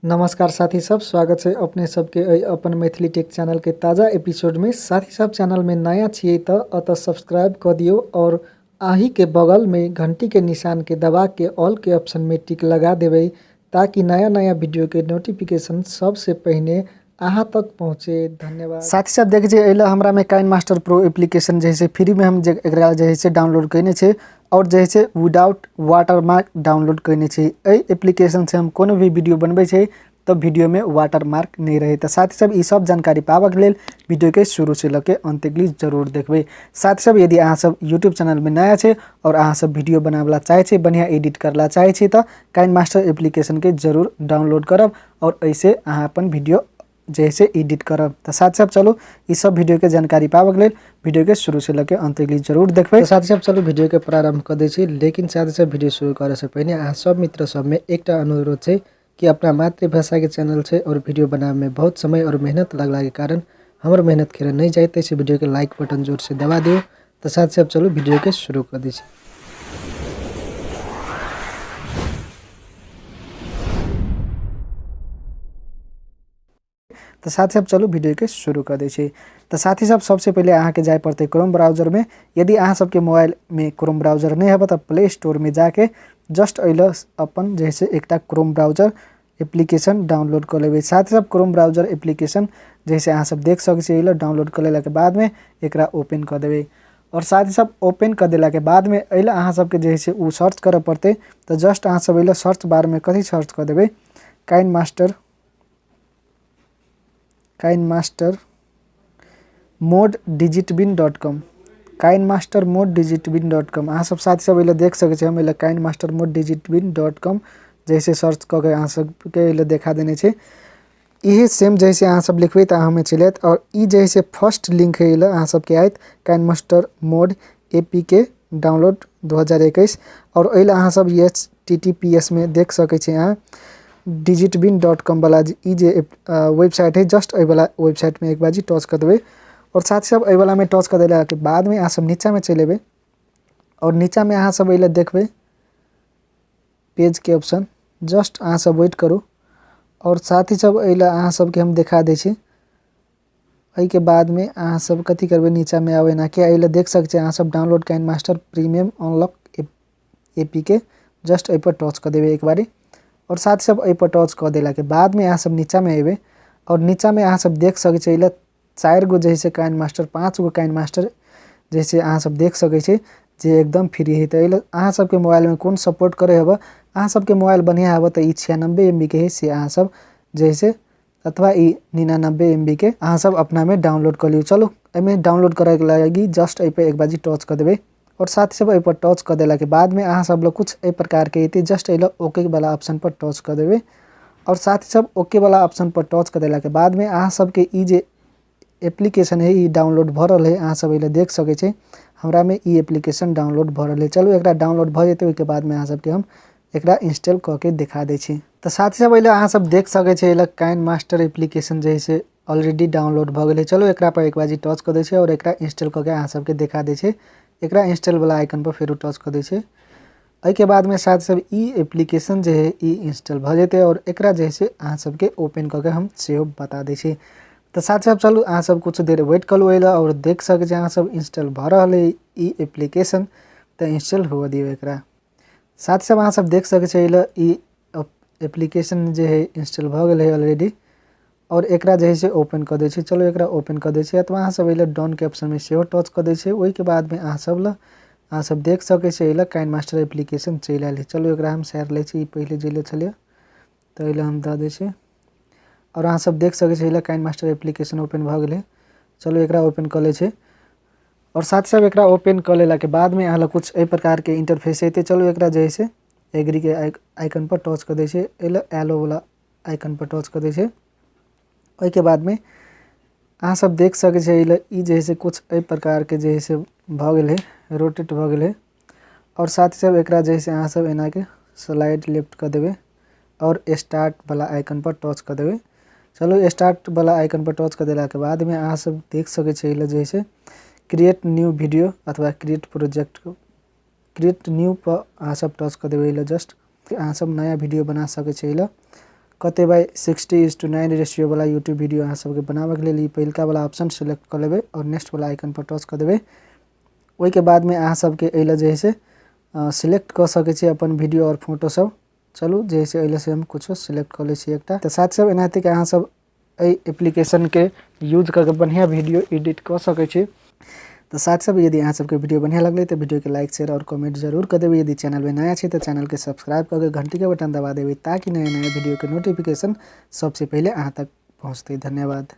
नमस्कार साथी सब, स्वागत है अपने सबके एहि अपन मैथिली टेक चैनल के ताज़ा एपिसोड में। साथी सब चैनल में नया छियै तो अतः सब्सक्राइब कर दियो और आही के बगल में घंटी के निशान के दबा के ऑल के ऑप्शन में टिक लगा देबै ताकि नया नया वीडियो के नोटिफिकेशन सबसे पहिने अहाँ तक पहुँचे। धन्यवाद। साथी सब देख जे एला हमरा में काइन मास्टर प्रो एप्लीकेशन जे है फ्री में हम जे एकरा जे है डाउनलोड कयने छै और जे है विदाउट वाटरमार्क डाउनलोड कयने छै। एहि एप्लीकेशन से हम कोनो भी वीडियो बनबै छै तो वीडियो में वाटरमार्क नहीं रहे। तो साथी सब ई सब जानकारी पाबक लेल वीडियो के शुरू से लके अंत तक जरूर देखबै। साथी सब यदि अहाँ सब यूट्यूब चैनल में नया छै और अहाँ सब वीडियो बनाबला चाहे छै, बढ़िया एडिट करला चाहे छै तो काइन मास्टर एप्लीकेशन के जरूर डाउनलोड करब और ऐसे अहाँ अपन वीडियो जैसे एडिट करब। तो साथ साथ चलू ई सब वीडियो के जानकारी पाबक लेल वीडियो के शुरू से लके अंत तक जरूर देखबै। तो साथी सब चलू वीडियो के प्रारंभ कर दै छी, लेकिन साथी सब वीडियो शुरू करे से पहिने अहाँ सब मित्र सब में एकटा अनुरोध छै कि अपना मातृभाषा के चैनल छै और वीडियो बनावे में बहुत समय और मेहनत लगला के कारण हमर मेहनत खेर नहीं जाइत अछि। वीडियो के लाइक बटन जोर से दबा दियौ। तो साथ साथ चलू वीडियो के शुरू कर दै छी। तो साथी सब चलू वीडियो के शुरू कर दै छी। तो साथी सब सबसे पहले अहाँ के जाय पड़तै क्रोम ब्राउजर में। यदि अहाँ सबके मोबाइल में क्रोम ब्राउजर नहीं हेबे तो प्ले स्टोर में जाके जस्ट अइल अपन जैसे एकटा क्रोम ब्राउजर एप्लीकेशन डाउनलोड कर लेबै। साथी सब क्रोम ब्राउजर एप्लीकेशन जैसे अहाँ सब देख सकै छी अइल डाउनलोड कर लेला के बाद में एकरा ओपन कर देबै। और साथी सब ओपन कर देला के बाद में अइल अहाँ सबके जैसे उ सर्च करऽ पड़तै। तो जस्ट अहाँ सब अइल सर्च बार में कथी सर्च कर देबै, KineMaster mod Digitbin dot com, KineMaster mod Digitbin dot com. अहाँ सब साथी सब अइले देख सकै छी, हम अइले KineMaster mod Digitbin dot com जैसे सर्च कऽ के अहाँ सबके अइले देखा देने छै। इहे सेम जैसे अहाँ सब लिखबै तऽ अहाँ में चलि आयत। और ई जैसे फर्स्ट लिंक है अइले अहाँ सबके आयत KineMaster mod A P K download 2021। और अइले अहाँ सब H T T P S में देख सकै छी अहाँ डिजिटबिन डॉट कॉम वाला ई जे वेबसाइट है, जस्ट एहि वाला वेबसाइट में एक बार जी टच कर देबै। और साथ सब एहि वाला में टच कर देला के बाद में अहाँ सब नीचा में चलि एबै और नीचा में अहाँ सब अइले देखबै पेज के ऑप्शन, जस्ट अहाँ सब वेट करू। और साथ ही सब अइले अहाँ सबके हम देखा दै छी। एहिके बाद में अहाँ सब कथी करबै, नीचा में आबै एना के अइले देख सकै छी अहाँ सब download KineMaster premium unlock A P K, just एहि पर टच कऽ देबै एक बारी। और साथ सब एहि पर टच कऽ देला के बाद में अहाँ सब नीचा में एबै और नीचा में अहाँ सब देख सकै छी अइले 4 गो जैसे काइन मास्टर, 5 गो काइन मास्टर जैसे अहाँ सब देख सकै छी जे एकदम फ्री है। तऽ अइले अहाँ सबके मोबाइल में कोन सपोर्ट करे हेबै, अहाँ सबके मोबाइल बढ़िया हेबै तऽ ई 96 एम बी के है से अहाँ सब जैसे अथवा ई 99 एम बी के अहाँ सब अपना में डाउनलोड कऽ लियौ। चलू एहिमे डाउनलोड करैके लागी जस्ट एहि पर एक बार टच कऽ देबै। और साथ ही सब एहि पर टच कऽ देला के बाद में अहाँ सब लोग कुछ एहि प्रकार के एतै, जस्ट एहि लग ओके वाला ऑप्शन पर टच कऽ देबै। और साथ ही सब ओके वाला ऑप्शन पर टच कऽ देला के बाद में अहाँ सबके ई जे एप्लीकेशन है ई डाउनलोड भऽ रहल है, अहाँ सब एहि लग देख सकै छी हमरा में ई एप्लीकेशन डाउनलोड भऽ रहल है। चलू एकरा डाउनलोड भऽ जेतै ओहिके बाद में अहाँ सबके हम एकरा इंस्टॉल कऽ के देखा दै छी। तऽ साथ ही सब एहि लग अहाँ सब देख सकै छी एहि लग काइन मास्टर एप्लीकेशन जे है से ऑलरेडी डाउनलोड भऽ गेलै। चलू एकरा पर एक बार टच कऽ दै छी और एकरा इंस्टॉल कऽ के अहाँ सबके देखा दै छी। एकरा इंस्टॉल वाला आइकन पर फेरो टच कऽ दै छी। एहिके बाद में साथ सब ई एप्लीकेशन जे है ई इंस्टॉल भऽ जेतै और एकरा जे है से अहाँ सबके ओपन कऽ के हम सेहो बता दै छी। तऽ साथ सब चलू अहाँ सब कुछ देर वेट करू एहि लए और देख सकै छी अहाँ सब इंस्टॉल भऽ रहल है ई एप्लीकेशन, तऽ इंस्टॉल हुअ दियौ एकरा। साथ सब अहाँ सब देख सकै छी एहि लए ई एप्लीकेशन जे है इंस्टॉल भऽ गेल है ऑलरेडी और एकरा जे है से ओपन कऽ दै छी। चलू एकरा ओपन कऽ दै छी अथवा अहाँ सब एहि लए डन के ऑप्शन में सेहो टच कऽ दै छी। ओहिके बाद में अहाँ सब लए अहाँ सब देख सकै छी एहि लए काइन मास्टर एप्लीकेशन चलि आयल है। चलू एकरा हम शेयर लै छी, ई पहिले जे ले छलियै तऽ एहि लए हम दऽ दै छी और अहाँ सब देख सकै छी एहि लए काइन मास्टर एप्लीकेशन ओपन भऽ गेलै। चलू एकरा ओपन कऽ लै छी और साथ सब एकरा ओपन कऽ लेला के बाद में अहाँ लग कुछ एहि प्रकार के इंटरफेस एतै। चलू एकरा जे है से एग्री के आइकन पर टच कऽ दै छी, एहि लए एलो वाला आइकन पर टच कऽ दै छी। ओहिके बाद में अहाँ सब देख सकै छी एहि लए ई जे है से कुछ एहि प्रकार के जे है से भऽ गेलै, रोटेट भऽ गेलै। और साथ ही सब एकरा जे है से अहाँ सब एना के स्लाइड लेफ्ट कऽ देबै और स्टार्ट वाला आइकन पर टच कऽ देबै। चलू स्टार्ट वाला आइकन पर टच कऽ देला के बाद में अहाँ सब देख सकै छी एहि लए जे है से क्रिएट न्यू वीडियो अथवा क्रिएट प्रोजेक्ट, क्रिएट न्यू पर अहाँ सब टच कऽ देबै। एहि लए जस्ट अहाँ सब नया वीडियो बना सकै छी। एहि लए कते बाय 60:9 रेशियो वाला यूट्यूब वीडियो अहाँ सबके बनाबैके लेल ई पहिलका वाला ऑप्शन सिलेक्ट कऽ लेबै और नेक्स्ट वाला आइकन पर टच कऽ देबै। ओहिके बादमे अहाँ सबके एहि लए जे है से सिलेक्ट कऽ सकै छी अपन वीडियो और फोटो सब। चलू जे है से एहि लए से हम कुछो सिलेक्ट कऽ लै छी एकटा। तऽ साथ सब एनाहिते के अहाँ सब एहि एप्लीकेशनके यूज कऽ के बढ़िआँ वीडियो एडिट कऽ सकै छी। तऽ साथ सब यदि अहाँ सबके वीडियो बढ़िआँ लगलै तऽ वीडियोके लाइक शेयर और कमेंट जरूर कऽ देबै। यदि चैनलमे नया छै तऽ चैनलके सब्सक्राइब कऽ के घंटीके बटन दबा देबै ताकि नया नया वीडियोके नोटिफिकेशन सबसे पहिले अहाँ तक पहुँचतै। धन्यवाद।